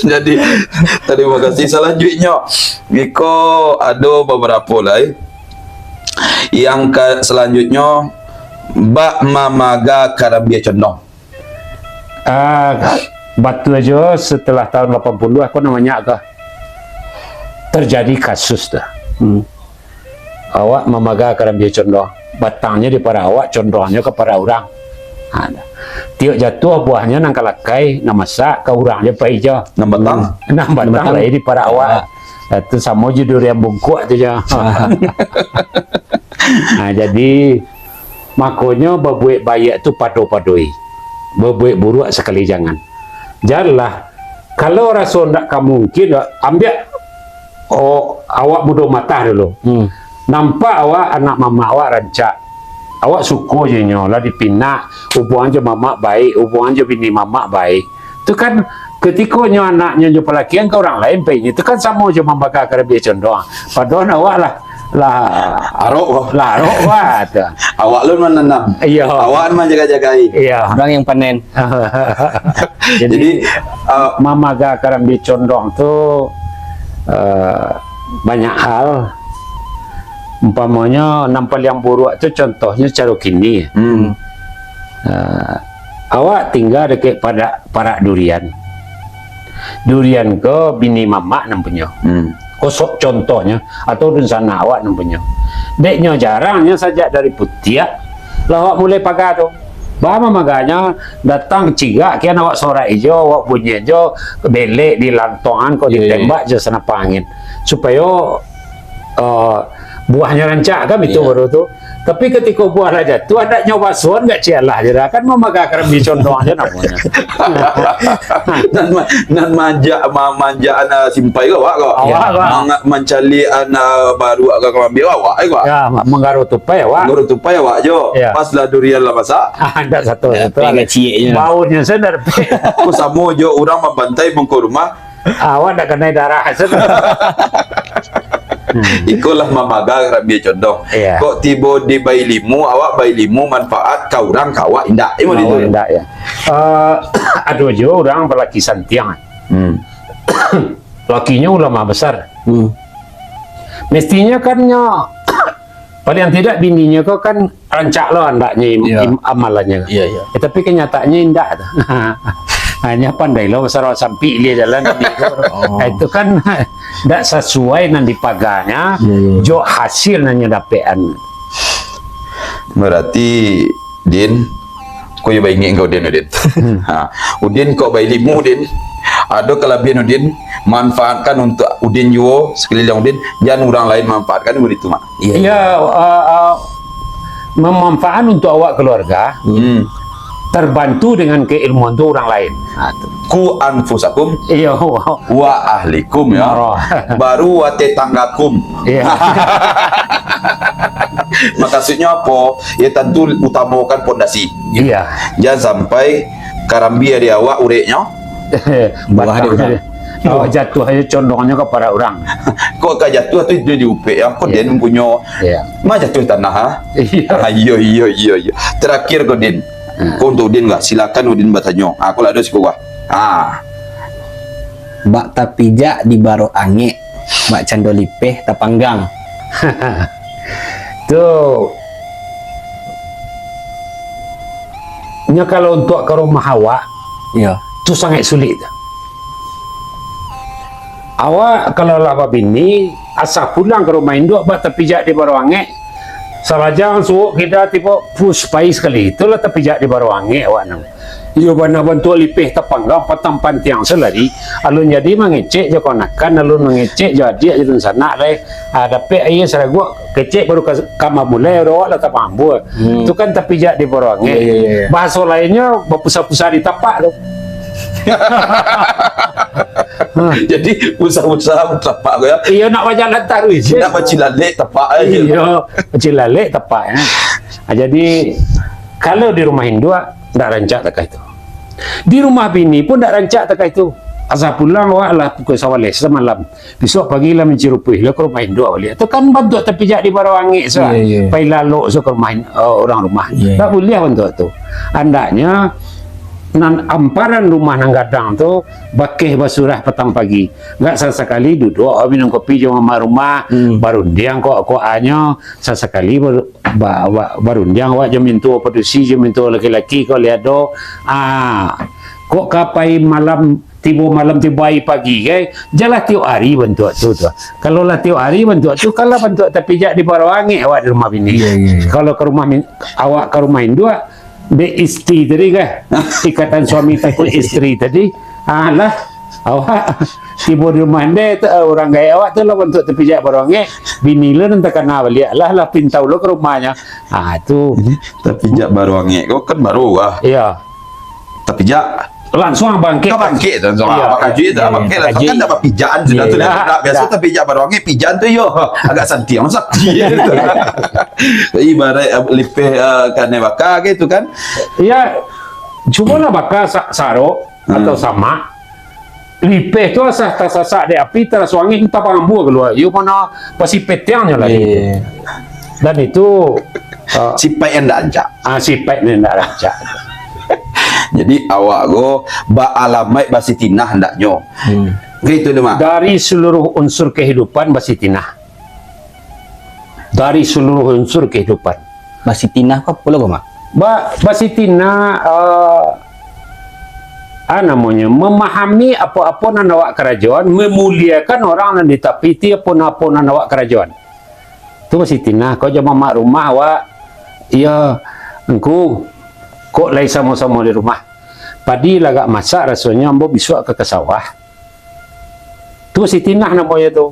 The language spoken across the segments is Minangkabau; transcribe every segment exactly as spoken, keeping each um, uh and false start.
Jadi, terima kasih. Selanjutnyo, iko ado babarapo lai. Yang ka-, selanjutnyo, bak mamaga karambia condong. Ah, batua jo, setelah tahun lapan puluh, ko namonyo ko terjadi kasus tu. Hmm. Awak mamaga karambia condong, batangnyo di parak awak, condongnyo ka parak urang. Ha, tiok jatuah buahnyo nan ka lakai, nan masak, ka urang jo pai jo. Nan batang? Nan batang lai di parak awak. Ah, tu samo jo durian bungkuak tu jo. Ha, jadi, makonyo babuek baiak tu pado-padoi. Babuek buruak sakali jangan. Janlah, kalau raso ndak ka mungkin, ambiak, oh, awak mudo matah dulu. Hmm. Nampak awak anak mamak awak rancak. Awak suko jo inyo, lah dipinak, hubungan jo mamak baik, hubungan jo bini mamak baik. Tu kan, ketiko nyo anaknyo jo palakian ka urang lain pai nyo, tu kan samo jo mambaka karambia condong. Padohal awak lah, lah arok ko. Lah arok ko tu. Awak lun mananam. Iyo. Awak manjaga-jagai. Iyo. Urang yang panen. Jadi, jadi, ah, mamaga karambia condong tu, eh, banyak hal. Umpamonyo, nan paliang buruak tu contohnyo caro kini. Hmm. Ah, awak tingga dakek parak, parak durian. Durian ko bini mamak nan punyo. Hmm. Ko sok contohnyo, atau dunsanak awak nan punyo. Dek nyo jarang nyo sajak dari putiak, lah awak mulai paga tu. Baa mamaganyo, datang cigak kian awak sorak ijo, awak bunyian jo, belek di lantongan ko. Iyo, iyo, ditembak jo sanapang angin. Supayo eh, buahnyo rancak kan, itu. Iyo. Baru tu. Tapi katiko buah lah jatuah, ndak nyo basuahan, ndak cialah je dah. Kan mamaga karambia condong je namonyo. Nan ma-, nan manjak, ma-, manjak anak simpai ko awak ko. Awak ko. Manga-, mancaliak anak baruak ka karambia awak, eh, ko. Ya, ma-, manggaro tupai awak. Manggaro tupai awak jo. Ya. Pas lah durian lah masak. Ah, ndak satu, ya, satu lah. Baunyo sajo ndak dapek. Ko samo jo urang mambantai muko rumah. Awak ndak kanai darah. Iko lah mamaga karambia condong. Iya. Kok tibo di bailimu, awak bailimu manfaat ka urang, ka awak indak. Imo. Awak itu indak, ya. Eh, ado juo urang balaki santiang. Hmm. Lakinyo ulama besar. Hmm. Mestinyo kan nyo, paling tidak bininyo ko kan rancak lo andaknyo im-, Iya. im-, amalannyo. Iya, iya. Eh, tapi kenyataannyo indak tu. Hanya pandai lo basarah sampik lia jalan. Oh. Itu kan ndak sasuai nan dipaganyo, Iya, iya. jo hasil nan nyo dapekan. Berarti, Din, ko yo baingek engkau, Din, Udin. Hmm. Ha, Udin kok bailimu, Din. Ado kalabiahan Udin, manfaatkan untuk Udin juo, sekeliling Udin, jan urang lain manfaatkan, begitu, Mak. Iya, Iya, iya. eh, eh, memanfaatkan untuk awak keluarga, Hmm. terbantu dengan keilmuan tu urang lain. Ha, tu. Ku anfusakum Iya, wa wa ahlikum, ya. Marah. Baru wa tetanggakum. Iya. Maksudnyo apo? Ya, tantu utamakan pondasi. Iya. Jan sampai karambia di awak ureknyo. Buah di urang. Awak jatuah aja condongnyo ka parak urang. Kok ka jatuah tu, itu diupek, ya. Kok Iya. den punyo. Iya. Ma jatuah tanah, ha? Iya. Ah, iyo, iyo, iyo, iyo. Terakhir ko, Din. Hmm. Ko untuk Udin lah. Silakan Udin batanyo. Ah, ko lah ado siko, wah. Ah. Bak tapijak di baruak angek, bak cando lipeh tapanggang. Tu. Nyo kalau untuak ka rumah awak, Iya. tu sangaik sulik tu. Awak kalau lah babini, asa pulang ka rumah induak, bak tapijak di baruak angek, salajang suok kida tibo, pus, pai sakali, itulah tapijak di baruak angek awak nang. Iyo bana bantuak lipeh tapanggang, patang pantiang salari, alun jadi mangecek jo kamanakan, alun mangecek jo adiak jo dunsanak lai. Ah, dapek aia saraguak, kecek baru ka, ka mamulai, awak lah tapambua. Hmm. Tu kan tapijak di baruak angek. Iya, iya, iya, iya. Bahaso lainnyo, bapusah-pusah di tapak tu. Jadi, pusah-pusah tapak tu, ya. Iya, nak bajalan taruih. Nak bacilalek tapak aja. Iya, bacilalek tapak, ya. Ah, jadi, kalau di rumah induak, ndak rancak takah itu. Di rumah bini pun ndak rancak takah itu. Asa pulang awak lah pukul sabaleh samalam. Bisuak pagi lah mancirupuih lah ka rumah induak baliak. Tu kan bantuak tapijak di baruak angek suah. Iya, iya. Pai lalok suah ka rumah in-, eh, urang rumah. Iya, iya. Tak buliah bantuak tu. Andaknyo nan amparan rumah nan gadang tu, bakeh basurah patang pagi. Gak sasakali duduak awak minum kopi jo mamak rumah, hmm, barundiang kok-kokanyo, sasakali bar-, ba-, ba-, barundiang awak jo mintuo padusi, jo mintuo laki-laki, kok lai ado. Ah, kok ka pai malam, tibo malam, tibo ari pagi, kai? Janlah tiok ari bantuak tu, tu. Kalau lah tiok ari bantuak tu, kan lah bantuak tapijak di baruang angek awak di rumah bini. Iya, iya, iya. Kalau ka rumah min-, awak ka rumah induak, dek istri tadi kah? Ikatan suami takut istri tadi. Ah, lah. Awak tibo di rumah ende tu, ah, urang gaek awak tu lah bantuak tapijak baruang angek. Bini lo nan takana baliak lah, lah pintau lo ka rumahnyo. Ah, tu. Tapijak baruang angek ko kan baru ah. Iya. Tapijak. Lansuang bangkek. Ka bangkek tu, lansuang. Iya, bakajuik tu, iya, bangkek lansuang. Bakajuik. Kan dah bapijakan sudah tu, iya, dah. Biaso tapijak baruang angek, pijakan tu yo. Agak santiang, santiang. Ibarat, eh, lipeh, eh, kanai baka gitu kan. Iya, cubolah baka sa-, sarok, hmm, atau samak. Lipeh tu asa tasasak dek api, tarasuang angin, tapangambua kalua. Iyo, mano pasti petiangnyo lah. Iya. Dan itu, ah, sipaik yang ndak rancak. Ah, sipaik yang ndak rancak. Jadi, awak ko baalamaik basitinah hendaknyo. Hmm. Kan itu tu, Mak. Dari seluruh unsur kehidupan basitinah. Dari seluruh unsur kehidupan. Basitinah ko apo lo ko, Mak? Ba-, basitinah, eh, ah, namonyo, memahami apo-apo nan awak karajoan, memuliakan orang nan ditapiti apo-apo nan awak karajoan. Tu basitinah, kok jo mamak rumah awak, iyo, Ngku, kok lai samo-samo di rumah. Padi lah agak masak rasonyo, ambo bisuak ka, ka sawah. Tu basitinah namonyo tu.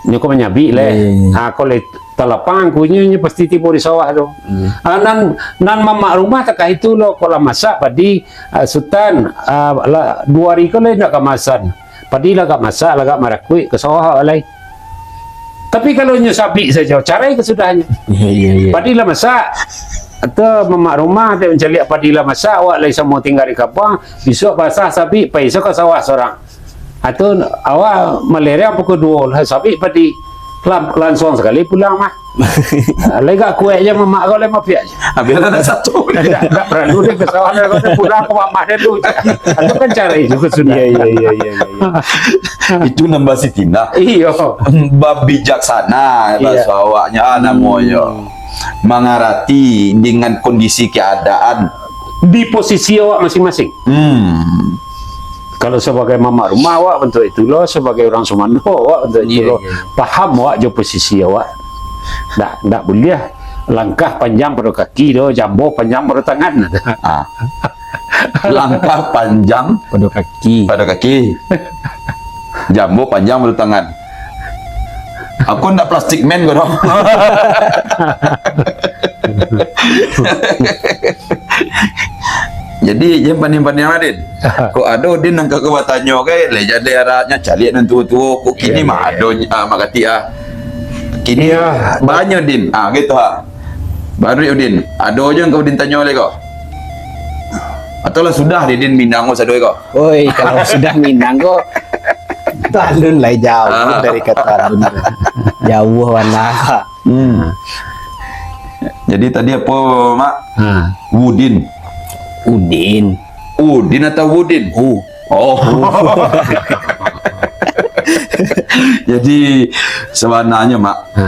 Nyo ko manyabik leh. Hmm. Ha, ko lai talapang kunyo, nyo pasti tibo di sawah tu. Hmm. Ha, nan, nan mamak rumah takah itu lo, ko lah masak padi, ha, Sutan, ha, lah, duo ari ko lai ndak ka masan. Padi lah agak masak, lah agak marakuik, ka sawah awak lai. Tapi kalau nyo sabik sajo, carai ka sudahnyo. Iya, iya, iya. Padi lah masak. Atau mamak rumah, dek mancaliak padi lah masak, awak lai samo tingga di kabuang, bisuak basah sabik, pai se ka sawah sorang. Atau awak malereang pukua duo lah, sabik padi. Lam-, lansuang sakali pulang mah. Lai gak kuek je mamak ko, lai mapiak je. Habis lah dah satu. Ndak, ndak paralu deh ka sawah, dah pulang ka mamak deh tu. Atau kan carai juo sudah. Iya, iya, iya, iya, iya. Itu nan basitinah. Iyo. Babijaksana, iya, bahaso awaknyo, ah, namonyo. Hmm. Mangarati dengan kondisi keadaan. Di posisi awak masing-masing. Hmm. Kalau sabagai mamak rumah, awak bantuak itu lo, sabagai urang sumando, awak bantuak itu lo. Iya, iya. Paham awak jo posisi awak. Ndak, ndak buliah langkah panjang pado kaki do, jambo panjang pado tangan. Ah. Langkah panjang pado kaki. Pado kaki. Jambo panjang pado tangan. Aku ndak plastik man ko doh. Jadi, jan paniang-paniang lah, Din. Kok ado, Din, nan ka batanyo, kai? Lai jadi araknyo, caliak nan tuo-tuo. Kok kini mah ado, ah, Mak Katik, ah. Kini banyak, Din. Ah, gitu, ah. Baru, Din. Ado je nan ka Udin tanyo lai ko? Atau lah sudah, Din, Minang ko sado ko? Oi, kalau sudah Minang ko, tu alun lai jauah dari kata alun. Jauah bana. Hmm. Jadi tadi apo, Mak? Ha. Wudin. Udin. Udin atau Wudin? U. Oh. Jadi, sabananyo, Mak, ha,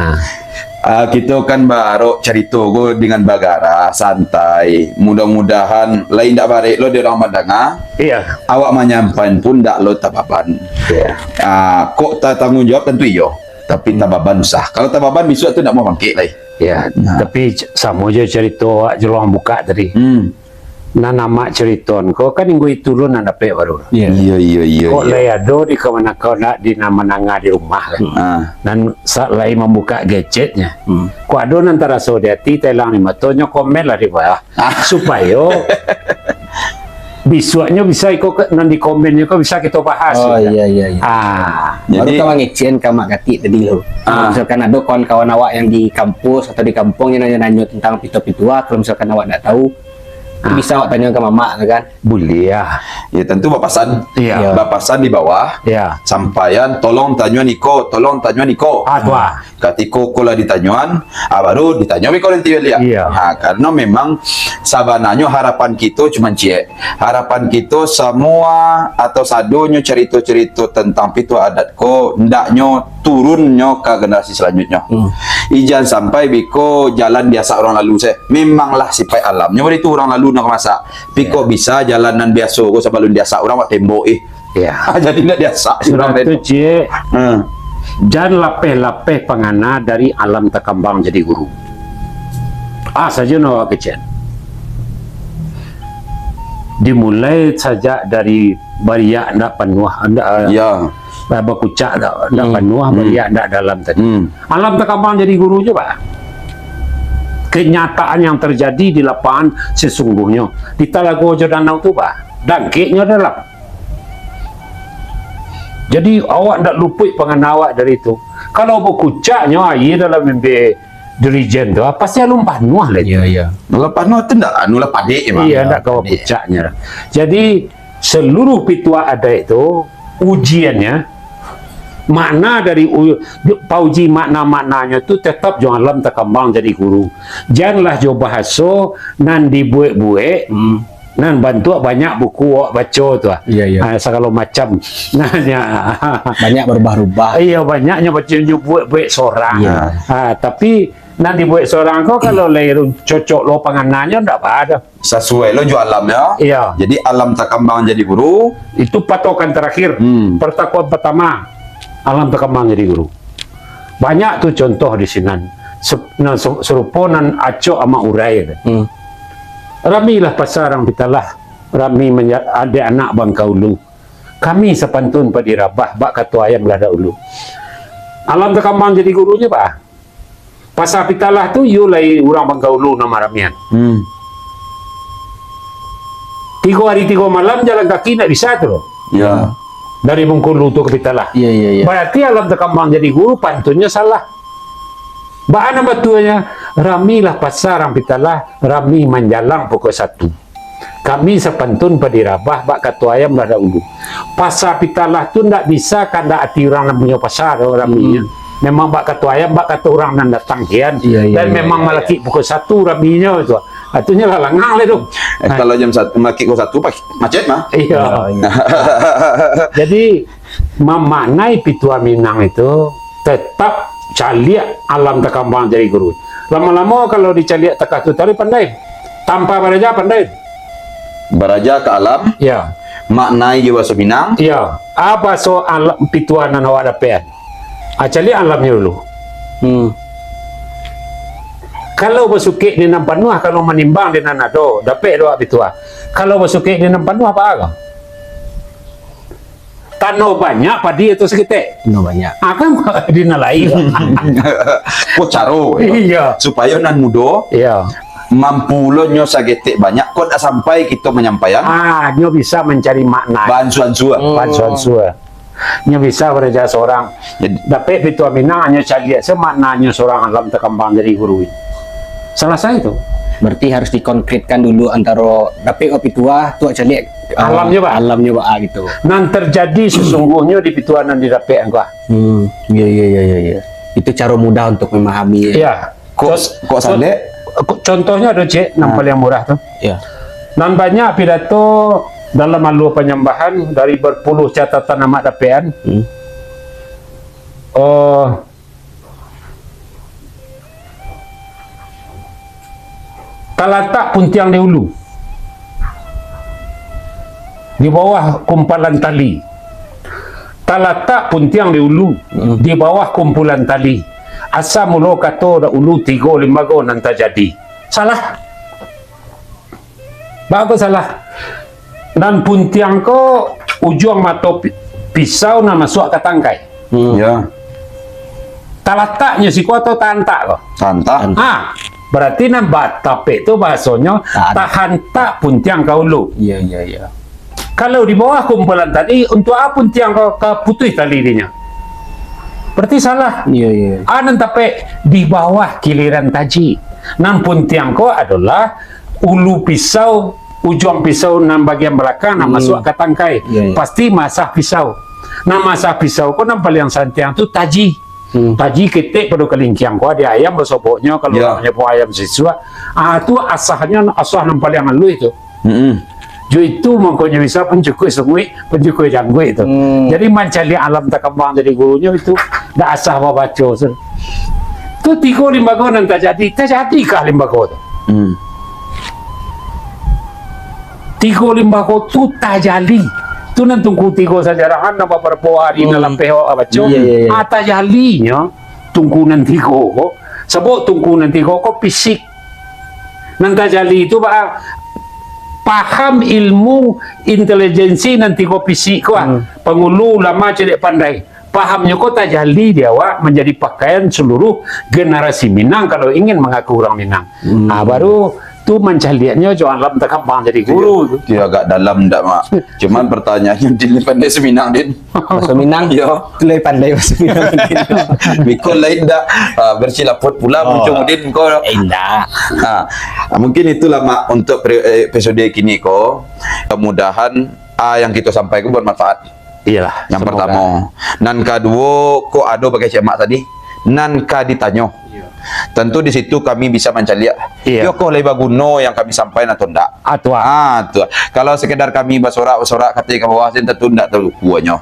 ah, kito kan baarok carito ko dengan bagarah, santai. Mudah-mudahan lai indak barek lo di urang mandanga. Iya. Awak manyampaian pun ndak lo tababan. Iya. Ah, kok tatangguang jawab, tantu iyo. Tapi, hmm, tababan usah. Kalau tababan, bisuak tu ndak mau bangkik lai. Ya, nah, tapi c-, samo jo carito awak jo urang bukak tadi. Hmm. Nan amak cariton ko kan minggu itu lo nan dapek baru. Iya. Iya, iya, iya, kok iya, lai ado di kamanakan nak di nan mandanga di rumah kan. Hmm. Ah. Nan saat lai mambukak gadgetnya. Hmm. Kok ado nan taraso di ati, taelang di mato, nyo komen lah di bawah. Ah. Supayo bisuaknyo bisa iko ke, nan di komennyo ko bisa kito bahas, oh, gitu. Iya, iya, iya. Ah. Baru jadi ka mangecekan ka Mak Katik tadi lo. Ah. Misalkan ado kawan-kawan awak yang di kampus atau di kampuang yang nanyo-nanyo tentang pituah-pituah, kalau misalkan awak ndak tahu, Bisa awak tanyo ka mamak tu kan? Buliah. Ya, tentu bapasan. Iya. Iya. Bapasan di bawah. Iya. Sampaian, "Tolong tanyoan iko, tolong tanyoan iko." Ah, tu ah. Katiko ko lah ditanyoan, ah, baru ditanyo iko nanti baliak. Iya. Ha, karena memang sabananyo harapan kito cuman ciek. Harapan kito samua atau sadonyo carito-carito tentang pituah adat ko, ndaknyo turunnyo ka generasi selanjutnyo. Hmm. Ijan sampai biko jalan diasak urang lalu se. Memanglah sipaik alamnyo baitu, urang lalu nan ka masak. Piko bisa jalan nan biaso ko sabalun diasak urang, wak tembok, eh. Iya. Jadi ndak diasak urang tu, tembok. Cik. Hmm. Jan lapeh-lapeh pangana dari alam takambang jadi guru. Ah, sajo no awak kecek. Dimulai sajak dari bariak ndak panuah, ndak, eh, Ya. eh, bakucak ndak, ndak Hmm. panuah, Hmm. bariak ndak dalam tadi. Hmm. Alam takambang jadi guru je, Pak. Kenyataan yang terjadi di lapangan sesungguhnyo di talago jo danau tu, Pak. Dangkeknyo dalam. Jadi, awak ndak lupuik pangana awak dari tu. Kalau bakucaknyo aia dalam ember dirijen tu, ah, pasti alun panuah lah itu. Iya, iya. Kalau panuah tu ndak, anu lah, padek je, Bang. Iya, Ya, ndak kawa padek. Pucaknyo. Jadi, seluruh pituah adaik tu, ujiannya, makna dari u-, pauji makna-maknanyo tu tetap jo alam takambang jadi guru. Janlah jo bahaso nan dibuek-buek, Hmm. nan bantuak banyak buku awak baco tu ah. Iya, iya. Ah, sagalo macam. Nah, nya. Banyak barubah-rubah. Iya, banyaknyo baco nyo buek-buek sorang. Iya. Ah, tapi nan dibuek sorang ko kalau lai cocok lo pangananyo ndak apa doh. Sasuai lo jo alam, ya. Iya. Jadi alam takambang jadi guru. Itu patokan terakhir. Hmm. Pertakuan pertama, alam takambang jadi guru. Banyak tu contoh di sinan. Sep-, nan se-, serupo nan acok amak urai tu. Hmm. Ramilah pasa rang pitalah, rami manja-, adek anak bangka ulu. Kami sapantun padi rabah, bak kato ayam lah dahulu. Alam takambang jadi gurunyo, Pak. Pasa pitalah tu, iyo lai urang bangka ulu nan maramian. Hmm. Tigo hari tigo malam jalan kaki ndak bisa tu. Ya. Dari Bengkulu tu ka Pitalah. Iya, iya, iya. Barati alam takambang jadi guru, pantunnyo salah. Baa nan batuanyo, ramilah pasa rang Pitalah, rami manjalang pukua satu. Kami sapantun padi rabah, bak kato ayam lah dahulu. Pasa Pitalah tu ndak bisa kandak ati urang nan punyo pasa tu raminyo. Hmm. Memang bak kato ayam, bak kato urang nan datang kian. Iya, iya, Dan iya, memang iya, iya. malakik pukua satu raminyo tu. Atunyo lah langang lah tu. Eh, kalau jam satu, malakik pukua satu, pas macet mah. Iya. Iya, iya. Jadi, mamaknai pituah Minang itu tetap caliak alam takambang jadi guru. Lamo-lamo kalau dicaliak takah tu tadi pandai. Tanpa baraja pandai. Baraja ka alam, Ya. maknai jo bahaso Minang. Ya. Ah, bahaso alam pituah nan awak dapek. Ah, caliak alamnyo dulu. Hmm. Kalau basukik di nan panuah, kalau manimbang di nan ado, dapek doa pituah. Kalau basukik di nan panuah, apa ko? Tano banyak padi atau saketek? Tano banyak. Ah, kan di nan lain. Ko caro, ya. Iya. Supayo nan mudo Iya. mampu lo nyo saketek banyak, kok dak sampai kito manyampaian. Ah, nyo bisa mancari makna. Baansu-ansu. Hmm. Baansu-ansu. Nyo bisa baraja sorang. Jadi Dapek pituah Minang, nyo caliak se maknanyo sorang alam takambang jadi guru. Salasai tu. Berarti harus dikonkretkan dulu antaro dapek ko pituah, tu caliak, eh, Alamnyo, Pak. alamnyo, Pak, ah, gitu. Nan terjadi sesungguhnyo di pituah nan didapek angko. Hmm, iya, iya, iya, iya, iya. Itu caro mudah untuk memahami, ya. Iya. Kok, Con-, kok con-, sandek? Kok, contohnyo ado, Cik, nan Ah. paling murah tu. Iya. Nan banyak pidato dalam alua panyambahan dari berpuluh catatan amak dapekan. Hmm. Oh, Talatak puntiang di ulu, di bawah kumpalan tali. Talatak puntiang di ulu, Mm. di bawah kumpulan tali. Asa mulo kato dahulu tigo limbago nan tajadi. Salah. Baa ko salah? Nan puntiang ko ujuang mato pi-, pisau nan masuak ka tangkai. Hmm. Ya. Talataknyo siko atau taantak ko? Taantak. Ah, berarti nan batapek tu bahasonyo Tahan. tahantak puntiang ka ulu. Iya, iya, iya. Kalau di bawah kumpulan tadi, untuak apa puntiang ko ka putuih tali dinyo? Berarti salah. Iya, iya. Ah, nan tapek di bawah kiliran taji. Nan puntiang ko adolah ulu pisau, ujuang pisau nan bagian balakang, nak masuak ka tangkai. Iyo, iyo. Pasti maasah pisau. Nah, maasah pisau ko nan paliang santiang tu taji. Hmm. Taji ketek pado kalingkiang ko, ado ayam basoboknyo, kalau urang manyabuik ayam sisuak. Ah, tu asahnyo, asah nan paliang aluih tu. Mm-mm. Jo itu mangkonyo bisa pancukuik sunguik, pancukuik jangguik tu. Hmm. Jadi mancaliak alam takambang jadi gurunyo itu ndak asah babaco tu. Tu tigo limbago nan tajadi, tajadikah limbago tu? Hmm. Tigo limbago tu tajali. Tu nan Tungku Tigo Sajarahan nan babarapo ari nan lapeh awak baco. Iya, iya, iya. Ah, tajalinyo Tungku nan tigo ko. Sabab Tungku nan tigo ko fisik. Nan tajali tu ba-, paham ilmu intelijensi nan tigo fisik ko, ah. Hmm. Pangulu, ulama, cadiak, pandai. Pahamnyo ko tajali di awak, manjadi pakaian saluruh generasi Minang kalau ingin mangaku urang Minang. Hmm. Ah, baru tu mancaliaknyo jo alam takambang jadi guru tu. Iyo, agak dalam ndak, Mak? Cuman pertanyaannyo, Din pandai bahaso Minang, Din? Bahaso Minang? Iyo. Tu lai pandai bahaso Minang. Biko lai ndak, ah, bersilaput pula muncung Udin ko. Eh, indak. Ah, mungkin itulah, Mak, untuk pre-, eh, episode kini ko. Mudah-mudahan, ah, yang kito sampaikan bermanfaat. Iyolah, yang pertamo. Nan kaduo, kok ado bakeh cek Mak tadi, nan ka ditanyo. Iyo. Tentu di situ kami bisa mancaliak. Iyo. Iyo kok lai baguno yang kami sampaikan atau ndak? Ah, tu, ah. Ah, tu. Kalau sekedar kami basorak-basorak kato ka bawah, tentu ndak tahu kuonyo.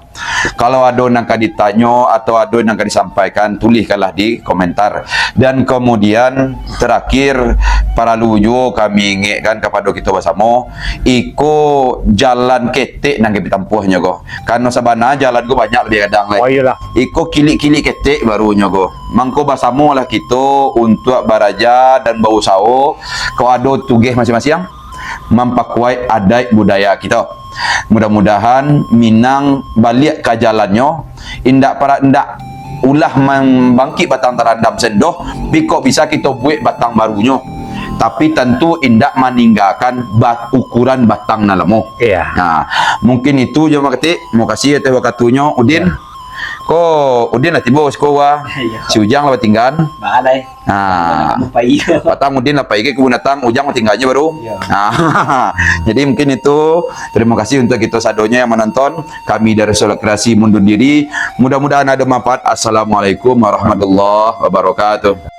Kalau ado nan ka ditanyo atau ado nan ka disampaikan, tulihkanlah di komentar. Dan kemudian, terakhir, paralu juo kami ingekkan kapado kito basamo, iko jalan ketek nan kami tampuahnyo ko. Karano sabana jalan ko banyak labiah gadang lai. Oh, iyolah. Iko kilik-kilik ketek barunyo ko. Mangko basamolah kito untuak baraja dan bausaho, kok ado tugeh masiang-masiang, mampakuaik adaik budaya kito. Mudah-mudahan Minang baliak ka jalannyo, indak para-, indak ulah mambangkik batang tarandam sen doh, bikok bisa kito buek batang barunyo. Tapi tantu indak maninggakan ba-, ukuran batang nan lamo. Iya. Nah, mungkin itu jo Mak Ketek. Makasih ateh wakatunyo, Udin. Iya. Ko Udin lah tibo siko wa. Iya. Si Ujang lah batinggan. Baalai. Nah, patang Udin lah pai ka kebun binatang, Ujang batingganyo baru. Iya. Nah, jadi mungkin itu. Terima kasih untuk kito sadonyo yang menonton. Kami dari Solat Kreasi mundur diri. Mudah-mudahan ado manfaat. Assalamualaikum warahmatullahi wabarakatuh.